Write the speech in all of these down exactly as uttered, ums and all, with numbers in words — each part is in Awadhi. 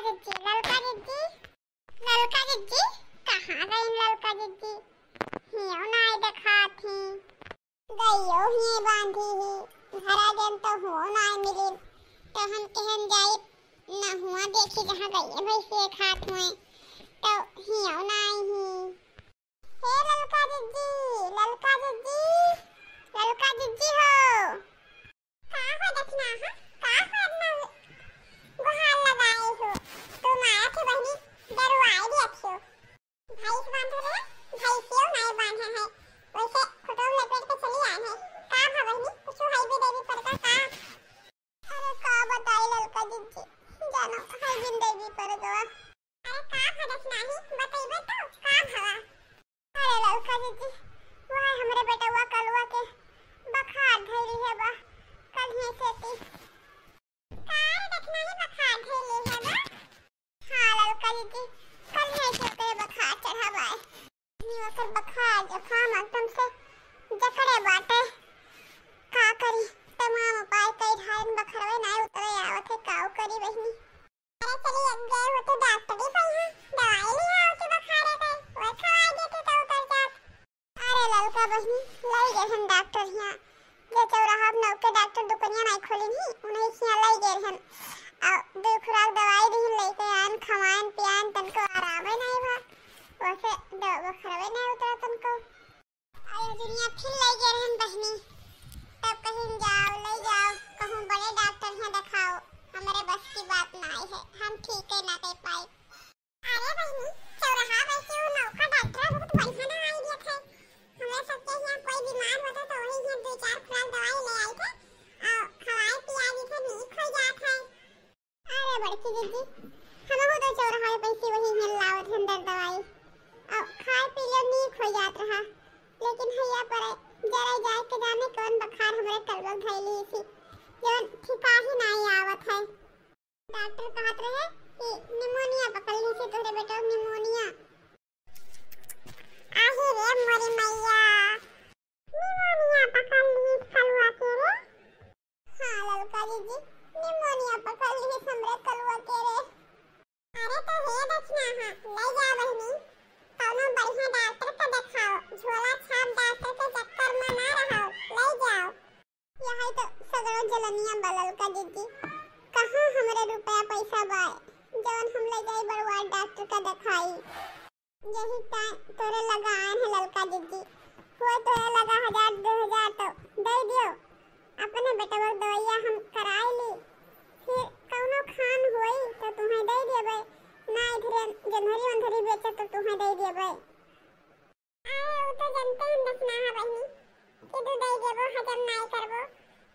जिज्जी, ललका जिज्जी, ललका जिज्जी, कहाँ गइन ललका जिज्जी? हियो नाई देखात ही। गइयो हिये बाँधी ही, घरा गइन तउ हुओ नाई मिलिन, तउ हम कहेन जाई नहुआ देखी जहाँ गइये भइँसिया खात हुए, तउ हियो नाई ही। हे ललका जिज्जी, ललका जिज्जी, ललका जिज्जी हो। का हो दखना, हाँ? का हो इतना गुहार लगाए हो? तू मारा थे बहिनी, डरवाए दिया थियो। भइँस बाँधे रहे, भइँसियो नाई बाँधे है। वइसे खुटो लपेट के चली आए हैं। का भा बहिनी, कुछ है भी देवी पर का, का? अरे का बताई ललका जिज्जी, जानो है जिन देवी पर गवा। अरे का भा दखना ही, बतइबे तो का भवा? अरे ललका जिज्जी, वह हमरे बेटवा कलुआ के बखार धइली है बा, कल्हिये से ती। का रे दखना ही बखार धइली है बा? हाँ ललका जिज्जी, कल्हिये से ओकरे बखार चढ़ा बाय। नी ओकर बखार जुखाम एकदम से जकड़े बाटे। का करी, तमाम उपाय कइ ढाइन बखरवे नाई उतरे आवत है, काऊ करी बहिनी? अरे चली, अब गए हो तो डॉक्टरी पर, यहाँ दवाई ले आओ के बखारे के, वो खवाई देते तो उतर जात। अरे ललका बहिनी, लइ गए हन डॉक्टर हियाँ, जे चौराहा में नौके डॉक्टर दुकनिया नाई खोलिन ही, उन्हीं हियाँ लइ गए हन। आ दो खुराक दवाई दिहिन, लइके आन, खवाएन, पियाएन, तनको आरामे नाई भा। वइसे दवा बखरवे नाई उतरा तनको। अरे दुनिया फिर लइ गए रहन बहिनी, तब कहिन जाओ, लइ जाओ, कहूँ बड़े डॉक्टर हियाँ देखाओ, हमरे बस की बात नाई है, हम ठीक है ना कर पाई। अरे बहिनी, चौराहा वइसे वो नौका डॉक्टर बहुत बढ़िया दवाई देत है। हमरा सबके हियाँ कोई बीमार होत है तो वही हियाँ दो चार खुराक दवाई ले आइत है, और खवाए पियाए देत है, ठीक हो जात है। अरे बड़की जिज्जी, हमहू तो चौराहा पे से वही हियाँ लावत हन दर दवाई। अब खाए पी लियो, नीक हो जात रहा। लेकिन हैया पर जरा जाए के जाने कौन बखार हमरे कलवा धइली सी, जौन ठिका ही नाई आवत है। डॉक्टर कहत रहे कि निमोनिया पकड़ ली सी तोहरे बेटवा, निमोनिया। आही रे मोरी मैया, निमोनिया पकड़ ली कलवा के रे। हाँ ललका जिज्जी, निमोनिया पकड़ ली हमरे कलुआ के रे। अरे तो हे दखना, हाँ, लइ जा बहिनी, कौनो बढ़िया डॉक्टर के देखाओ, झोला छाप डॉक्टर के चक्कर में ना रहो, लइ जाओ। यही तो सगरो जलनिया बा ललका जिज्जी, कहाँ हमरे रुपया पैसा बाय, जवन हम लइ जाई बड़वा डॉक्टर के देखाई। यही टाइम तोरे लगा आए हैं ललका जिज्जी, हुआ तोरे लगा हजार दो हजार तो दइ दियो, अपने बेटवा के दवाइया हम कराए ली, फिर कौनो खान होई तो तुम्हें दइ देबे, ना इधरे जंधरी वंधरी बेचे तो तुम्हें दइ देबे। अरे उ तो जनते हैं दखना है बहिनी, कि तू दइ देबो, हजम नाई करबो,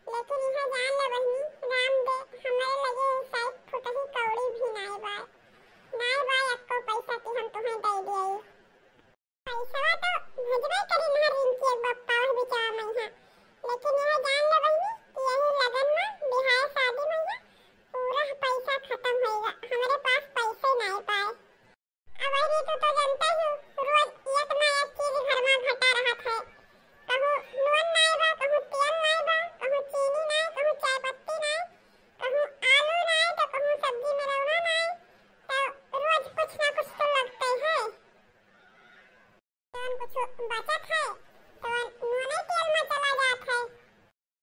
लेकिन यह जान ले बहिनी, राम दे, हमरे लगे साइड फुटही कौड़ी भी नाई बाय, नाई बाय एक्को पैसा कि हम तुम्हें दइ दिए। पैसवा तो भेजबे करी ना रिंकी एक बप्पा वह बिचारा मैया, लेकिन यह जान ले बहिनी कि यही लगन में बिहार शादी में पूरा पैसा खत्म होइगा, हमरे पास पैसे नाई पाए। अब वही तू तो जनता ही, रोज एक ना एक चीज घर में घटा रहत है, कहूँ नून नाई बा, कहूँ तेल नाई बा, कहूँ चीनी नाई, कहूँ चाय पत्ती नाई, कहूँ आलू नाई, तो कहूँ सब्जी में रौना नाई, तो रोज कुछ ना कुछ तो लगते है। जौन कुछ बचत है, तौन नूने तेल में चला जात है।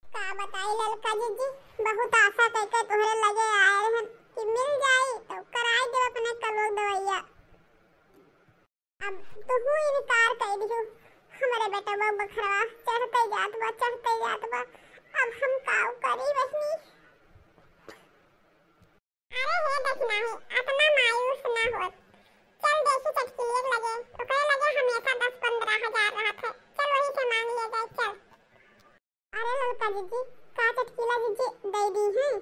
का बताई ललका जिज्जी, बहुत आशा करके तोहरे लगे आए रहन कि मिल जाई तो कराई दे अपने कलवा दवाइया। अब तुहू इनकार कर दिहू, हमरे बेटवा बखरवा चढ़ते जात बा, चढ़ते जात बा, अब हम काऊ करी बहिनी? अरे हे दखना ही, अतना मायूस ना होत। चल देखी चटकिलिया के लगे, ओकरे लगे हमेशा दस पन्द्रह हजार रहत है। चल वही से मांग लिया जाए, चल। अरे ललका जिज्जी, का चटकीला जिज्जी दइ दी हैं?